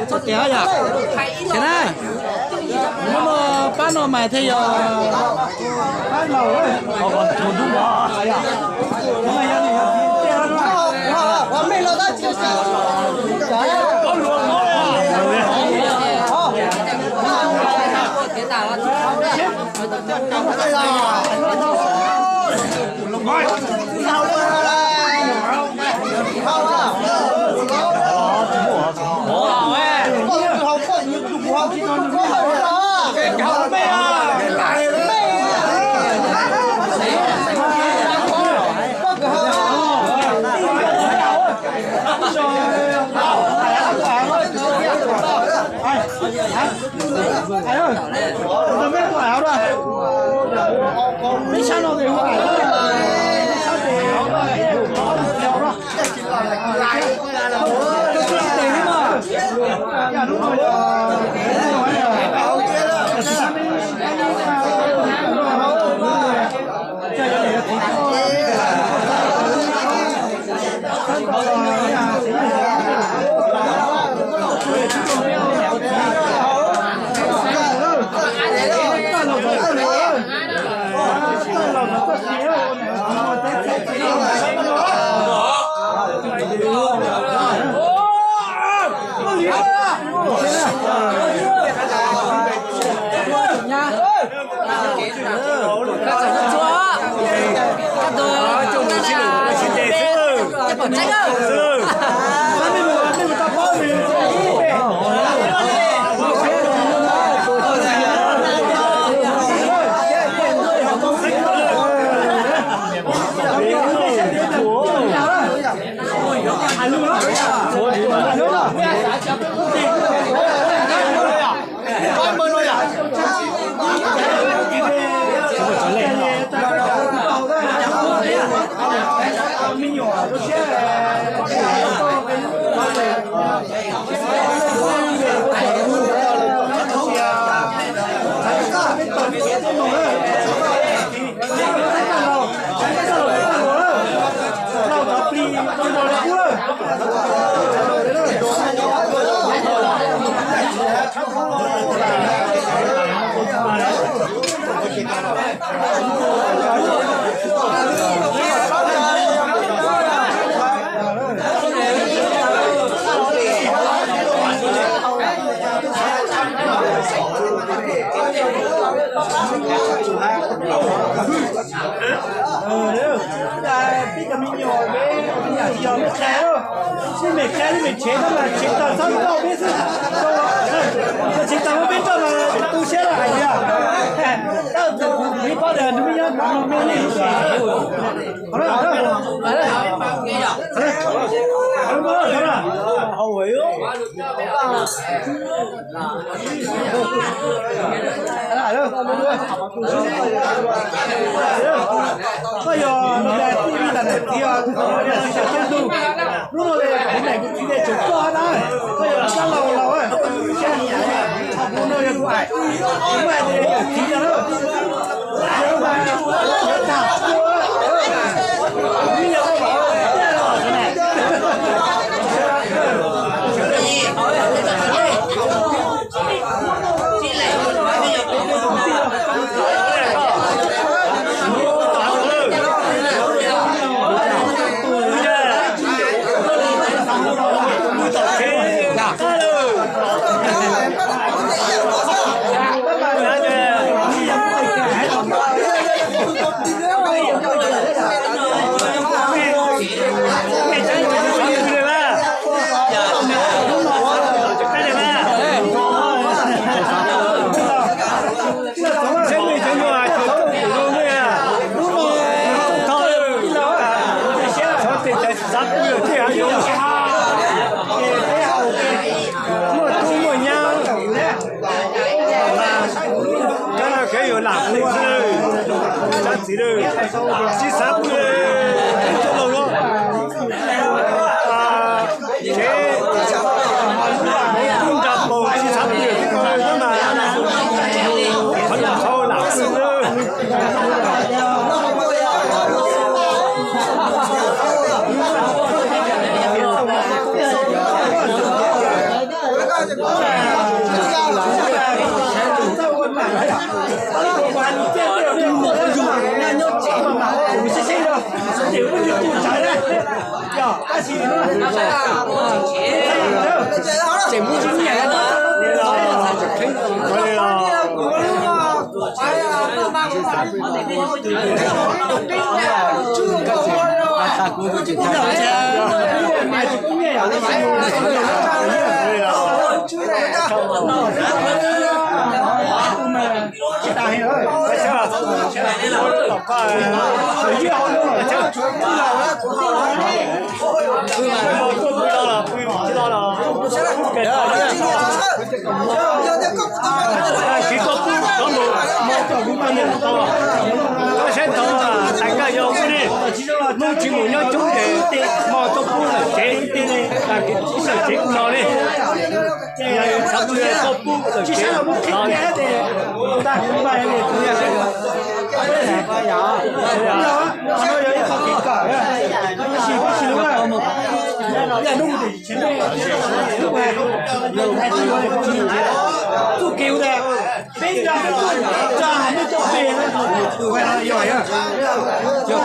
Txhob tias yom. Ces na, hnub no pab no mas thiaj yog pab laus. Peb cov me nyuam peb yog lub qe, lub me qe lub me tsev no mas tsev tag txhob tau peb xwb. Tsev tag muab peb roj mas tu siab lawm hais tias, tab sis kuv paub tias nws me nyob no me nej lub qe. Koj yog tij Lis Tam Naim txiv os, txiv Tam Thiab Ntuj. Hnub no kuv niam kuv txiv tseem tuaj na, koj yog kab laus laus, kuv no yog kuv ais, kuv ais tias yawm txiv no na. Muaj tub muaj nyab, kab no kev yuav lam pub xwb, txiv sib xav pub, peb cov laus los, tsev, pub nra paus sib xav pub, mas qhov no txhob lam pub. Saib tau, tais koj yog ub ne, Hmoob tsis mus nyob coob ces mos tau pub lawm tsev ib teg li, tag kis pub lawm tsev kuj no li. Ces txhov pub lawm tsev no li. Txuj kev ua peb nra peb tuaj nra nej tuaj pem na, yog yog yog yog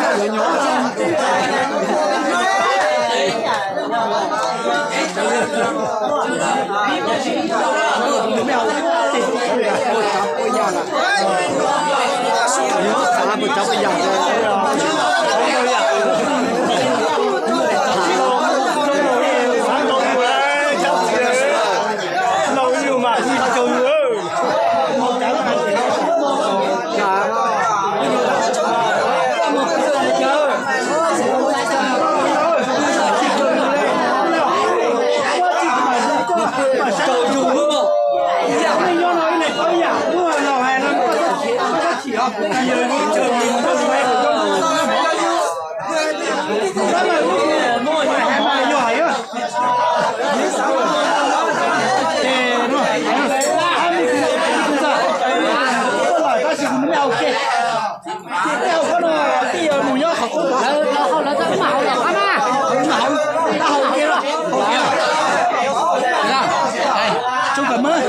Tsoom kawm mawb,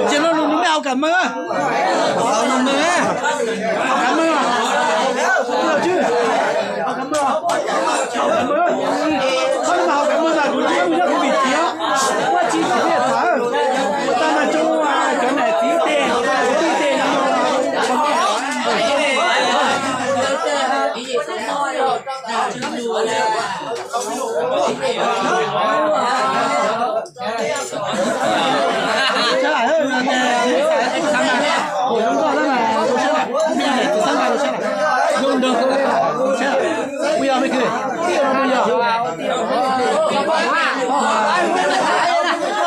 ces no nws mej haus kawm mawb, haus kawm mawb, haus kawm mawb, haus kawm mawb, kuv tsis muaj nyob kuv vim tias ua tsis tau thiaj tham, ua tag mas tso cov niam txiv tej, tij tej no.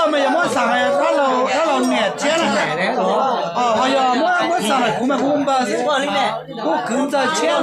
Koj mas yog muab xam dab laug niam tshiab na, ho yog muab xam kuv mas kuv npawg xwb, kuv kwv ntxawg tshiab.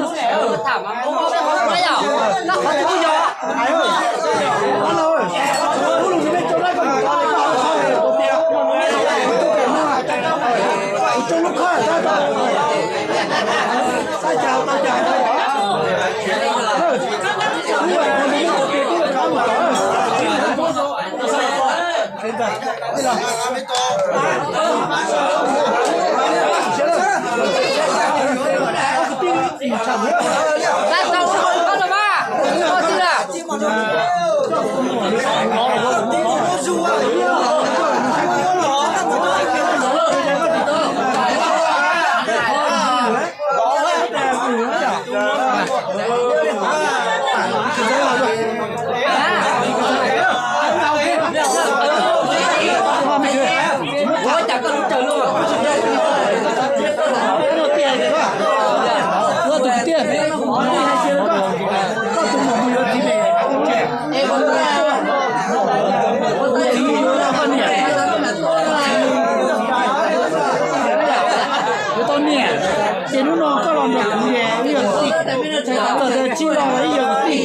Tau niam, ces hnub no koj los Rau kuv ces wb yog kwv tij, txawm tias tsis los los wb yog kwv tij.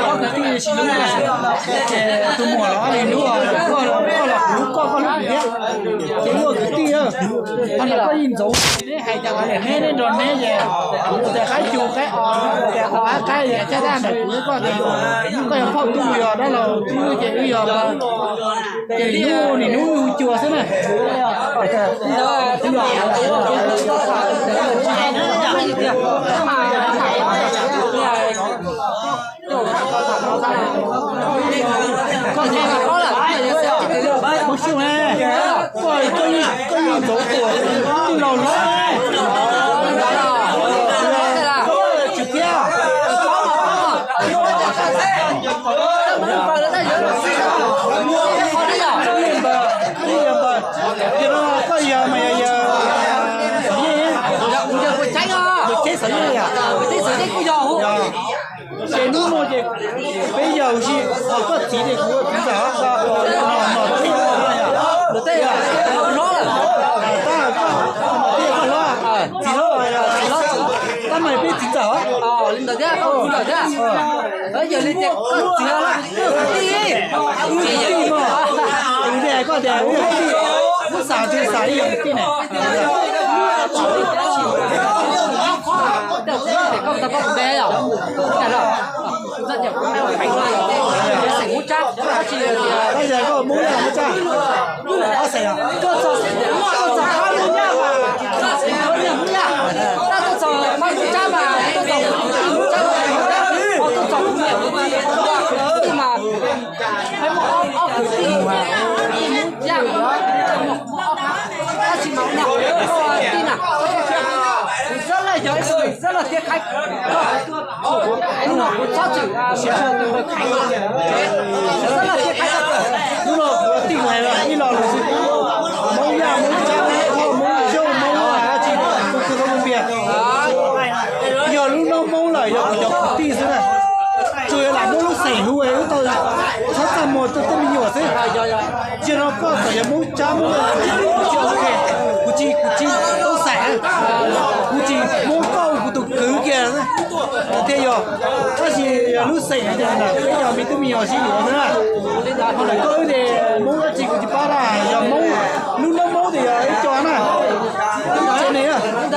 Ob kwv tij tsis hlub, ces tus muam los li hlub, koj los kuv hlub koj, koj hlub kuv thiab, ces wb ua kwv tij. Qhov ntawd koj yeej ntxov, neb hais cas los neb, neb nrog neb ces kuv tias qaib cug qaib os, tias qhov qaib qaib es caj dab ntawm kuv koj tias koj yog phauj tub, yog dab laug tub ces wb yog, ces hnub nim hnub hu cua xwb na. Koj, koj yeej ntxov tuaj, yeej laus hlob, koj tsis thiab. Koj yog mas yog, yog Xeem Yej, yog Cheb Xeem Yej yom. Ces hnub no ces peb yog huv si, koj txiv ces kuv ua txiv ntxawm, nom nom thiab, tab koj nom thiab koj hlob, txiv hlob, tab mas peb txiv ntxawm. Yog li ces koj txiv, wb kwv tij, wb kwv tij mas, kuv tias koj tias wb kwv tij, wb xav tsis xav ib yam kwv tij na. Tab sis koj Hmoob Nyab Laj Hmoob Tsab, koj txog, koj txog Hmoob Nyab Laj mas, koj txog Hmoob Nyab, tab tuaj txog Hmoob Tsab mas, tuaj txog Hmoob Tsab, tuaj txog Hmoob Nyab Laj mas, muaj ob kwv tij, Hmoob Nyab Laj, tab sis mas ua nyab koj tij na, kuv xab laj yog ib tug xab laj thiab qhaib, hnub no kuv txhob txwm siv tus khaib, kuv xab laj thiab qhaib, hnub no kuv tij hais ib lo lus xwb, Hmoob Yaj, Hmoob Tsab, Hmoob Thoj, Hmoob Xyooj, Hmoob dab tsi, kuv kws koj mus pias, yog lub noob Hmoob lawm yog kuv cov kwv tij xwb na, tsuas yog lam muab lub xeem hlub wb tau txhob txaj muag rau tej me nyuam xwb. Yog no koj txawm yog Hmoob Tsab, Hmoob Yaj, kuv tsis, kuv tsis tau xaiv, kuv tsis muab koj ua kuv tus kwv kiag thiaj yog. Tab sis yog lub xeem hais tias ntawm peb yog me tub me nyuam sib yuav xwb na. Ho ntawm koj wb ces Hmoob dab tsi kuv tsis paub na, yog Hmoob, lub noob Hmoob ces yog ib co na. Tsev ne, koj yog tus kwv ces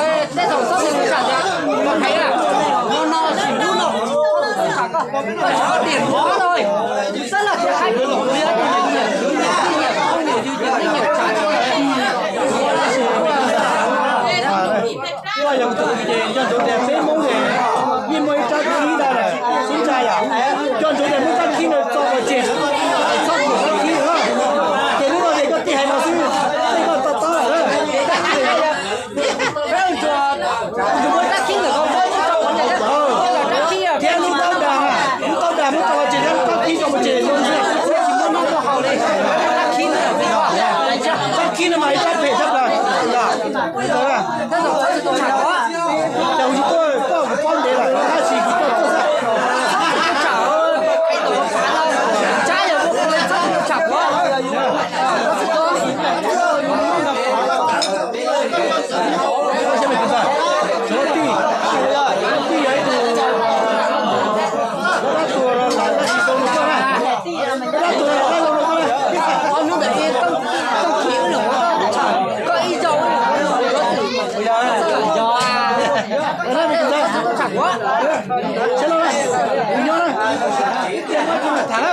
nco ntsoov tias peb Hmoob ces yeej muaj ib rab khib ntag lawm, ib ntsa yom. Nco ntsoov tias muaj rab khib ntawd txo pov tseg, txhob tuam rab khib na. Ces lub no ces koj tij hais no xwb, tej koj to taub lawm na. Thiab lub taub dag, lub taub dag muab tso pov tseg thiab lub rab khib tso pov tseg zoo xwb. Rab khib no mas ib rab phem tshaj plaws. Ces kuv tsis tuaj koj kuv paub ntev lawm tab sis kuv tuaj tuaj xwb. Tij, tij yog ib tug dab tuag los lam tab sis zoo rau koj na. Dab tuag los dab zoo rau koj na. Saib los, nyob na, tham na.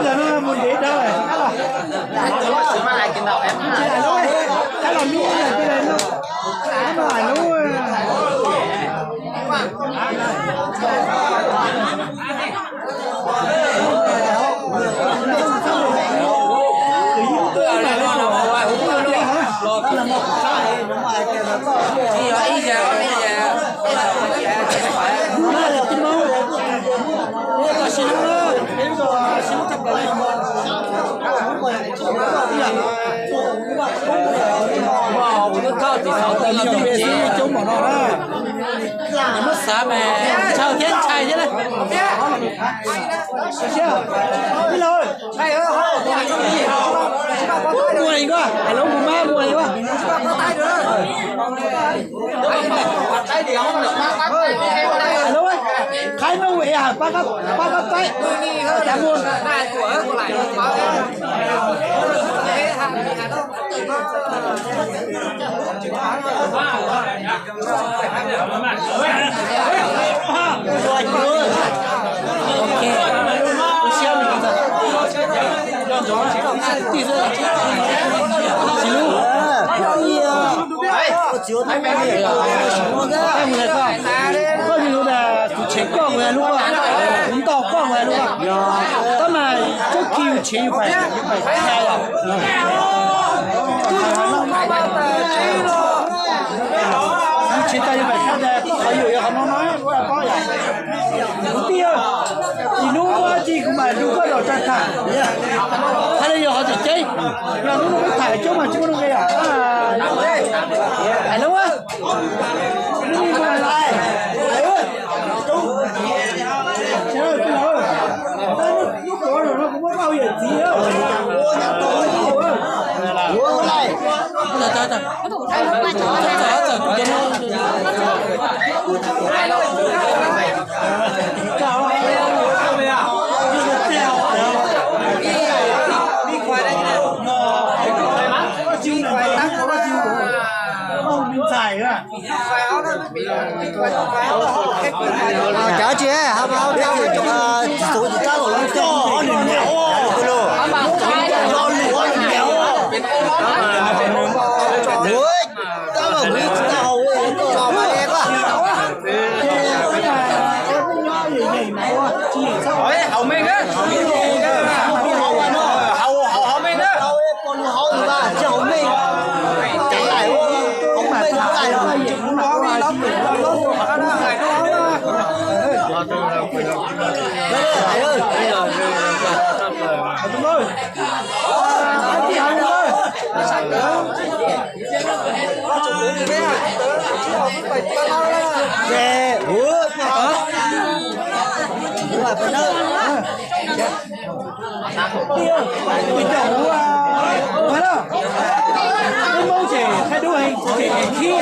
Yog no mus ntev dag lawm. Muab xav mas ntshaw thiab ntshai thiab na. Hais lub mus mab mus li ua. Hais lub, qhaib nuj es hais pab qab taib, cas mus. Koj yug tus tshev koj mus lub, kuv ntaus koj mus lub, tab mas tsob ki yus tshev yus pais, yus pais tha yom. Yus tshev tas yus pais tha tas koj qhov yus yog qhov no no, kuv paub yom. Kuv tij, ib hnub muaj dab tsi kuv mam nrug koj los tsa tham. Hais li yog qhov tseem ceeb, yog hnub no wb tham coob mas tsis muaj nuj nqis yom. Hais lub, Cov tsis, tsis xub tsis tab los lub coj ob nws niam, tab mas kuv tsis tau hau, koj los mas le koj. Hau meej na, hau hau meej na. Ua, ua, ua, ua, peb Hmoob ces thaij duab heev, ces ev khib,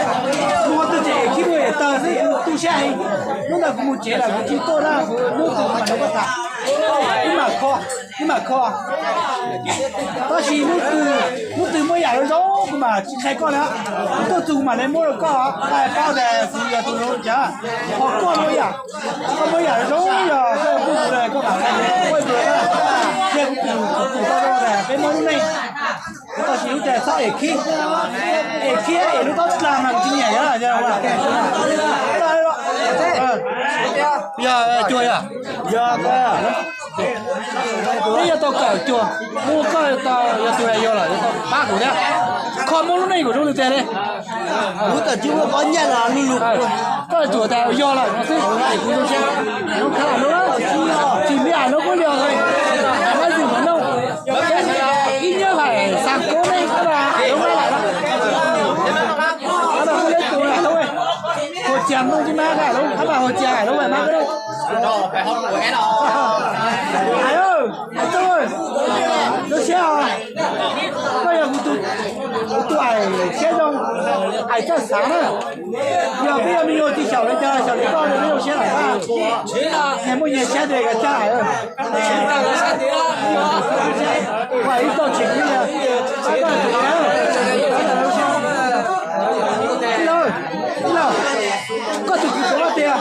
muaj twg ces ev khib muaj ev taw xwb, tu siab heev. Hnub ntawd kuv mus tsev lawm kuv tsis tuaj na, kuv hnub twg kuv mam nrog koj tham, wb mam kho, wb mam kho. Tab sis hnub twg, hnub twg muaj yam zoo zoo kuv mam tsis qhia koj na, kuv tuaj txug kuv mam li muab rau koj, koj paub tas kuv yog tus zoo cas. Ho koj muaj yam, koj muaj yam zoo yog koj kuj tus koj mam qhia kuv, cia kuv tus kuv tus tau rau tas peb Hmoob lub neej. Tab sis lub tias txhob ev khib, ev khib es lub taub dlag mas kuv tsis nyiam yog, yog cuag yog, peb yuav tau kawm cuag, muaj koj yog tus yog lawm yuav tau pab kuv thiab. Kho Hmoob lub neej kuv zoo li tiag li. Lub kawm tsis muaj qhov nyiaj los lub lus. Koj tsuas tas yog lawm no xwb es kuv zoo siab. Zoo kha lawm, tsis li lub kuj yog, mab zim mab noj, ib nyuag hais xav kub ne, ab, lub mab lawm, ab, kuj le tus lub, hua cias Hmoob tsis mab lub, ab, hua cias lub mab lub. Hais, hais txog, zoo siab os. Koj yog kuv tus, kuv tus aim siab zoo, aim txawj xav na. Yog peb yog me nyuam tsis xyaum li cas, xyaum li koj peb zoo siab lawm. Nyias muaj nyias siab ces kav tsij aim. Ua ib txoj tseem ib, ib lawm, ib lawm, koj tus kwv puas tias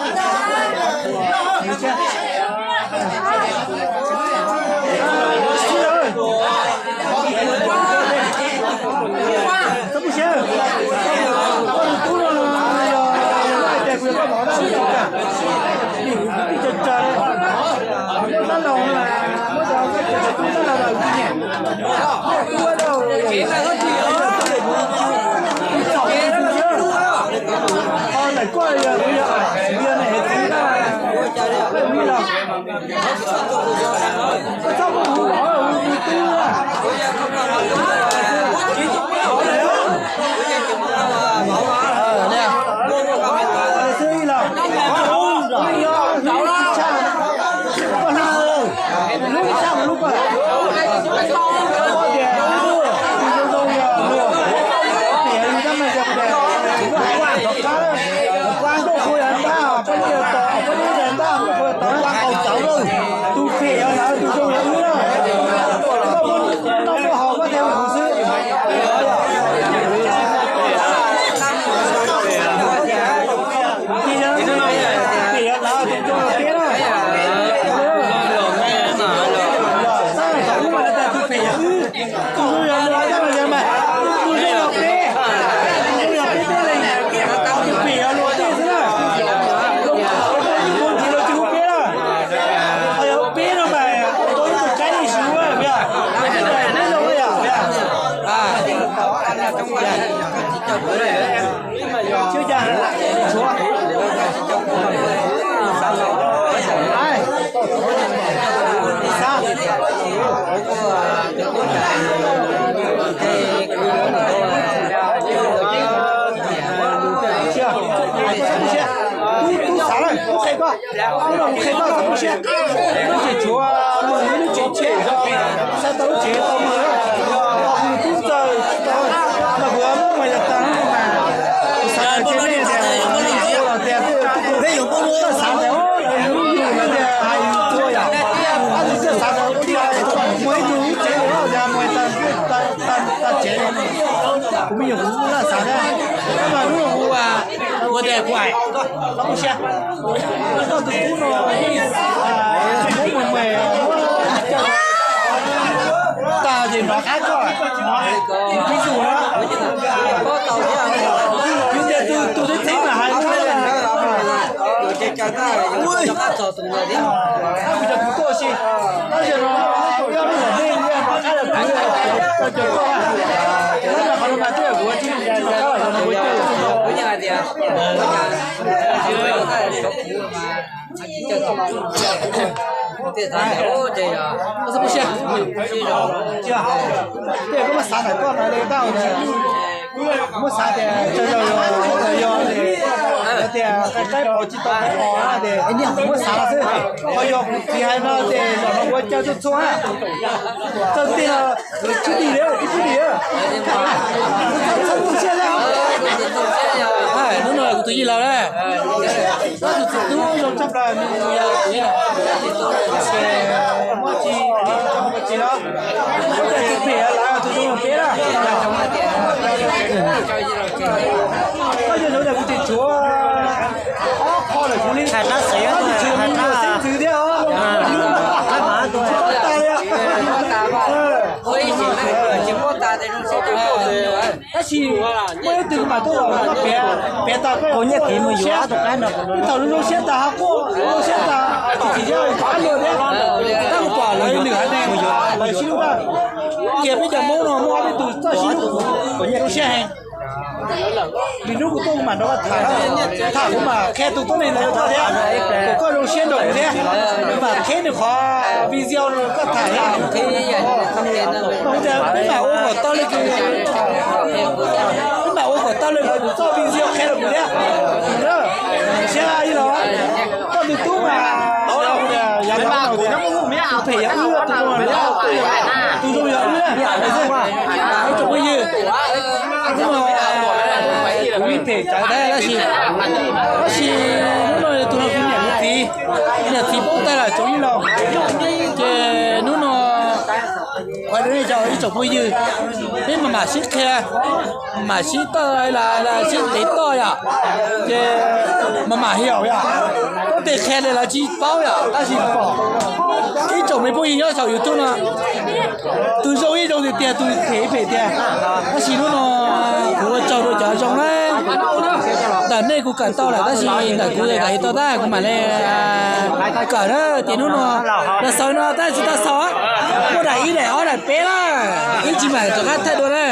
Hnub no kuv qhia koj txhob poob siab, lub tsev tshuav no yog lub tsev tshiab, xav tau lub tsev tau mus, kuv tub txawj tsis tau, mas kuv muab mas yog tag mas kuv xav tias cia nej tias, los tias twb xav tias lub yus los tias hais yus tua yom, ab tus txawj xav tias ua li muaj ib tug lub tsev los tias mus tag tag tag tsev, kuv me nyuam kuv laj xav thiab, mas hnub no kuv ua tias kuv hais txhob poob siab. Koj tus tub no muab mus mus tag ces nrov qab koj, tus tib tus na, yus tias tus tub teb txheeb mas hais ua, kuv cov kuv tuaj si, tab sis no yog lub tom nej nrov qab los kuv cov koj, ces qhov no mas twb yog kuv tsis nrov qab los no kuv coj los Koj txhob poob siab. Tej koj muab xav ntawm koj no li tau, muab xav tias tsawg zaus yog tias qaib qaib pom tsis tau qaib pom tias muab xav xwb. Ho yog kuv txiv hais no ces zaum no ua caw txhua txhua, txawj tiag, tsis dim li, tsis dim li. Txhob poob siab. Hnub no kuv tus yij laus na, tus txiv tub zoo tshaj plaws, muab tsis, tsis no, tus phem lawv tus zoo peb na. Koj yog tus kuv tseem tshuav ob qho lawm kuv li, ob tug tshuav me nyuam xeeb ntxwv thiab os. Tsis paub tas li. Tab sis muaj ib tug mas tuaj los koj piav, piav tas koj zoo siab, thaum zoo siab tas ho quaj zoo siab tas tsis txim siab rov qab luag thiab. Tab kuv pom lawv lwm haiv neeg lawv sib hlub tag, kiag peb cov Hmoob no muaj ob peb tug txawj sib hlub zoo siab heev. Vim hnub kuv tuaj kuv mam nrog koj tham, tham kuv mam qhia tus tuab neeg ntawd rau koj thiab, kom koj zoo siab nrog kuv thiab, kuv mam qheb nws qhov video rau koj tham thiab. Mas kuv tias peb mam ua kom tau li, peb mam ua kom tau li kuv txoj video qhia rau kuv thiab. Siab ib los, koj tus tub mas, yav tag tus phem yog wb, tus zoo yog wb, ib tsoom phooj ywg. Kuv yeej phem tsawv thiab tab sis, tab sis hnub no tus no kuv niam kuv txiv, niam txiv poob tag lawm tsoom ib los, ces hnub no ua rau nej cov ib tsoom phooj ywg, peb mam mam sib qhia, mam sib toj, sib tev toj yom, ces mam mam hiam yom, tuab tes qhia li lawv tsis paub yom, tab sis pom ib tsoom me phooj ywg nyob saum YouTube no, tus zoo ib zoo tiag tiag, tus phem ib phem tiag. Tab sis hnub no kuv ua tsaug rau cov zoo na, ntawm nej kuv kawm tau lawm tab sis ntawm kuv kawm tsis tau tab kuv mam li kawm na. Ces hnub no los xaus no tab sis tsis tau xaus, muaj daim ib daim ob daim peb na, ib tsam mam rov qab thaij dua na.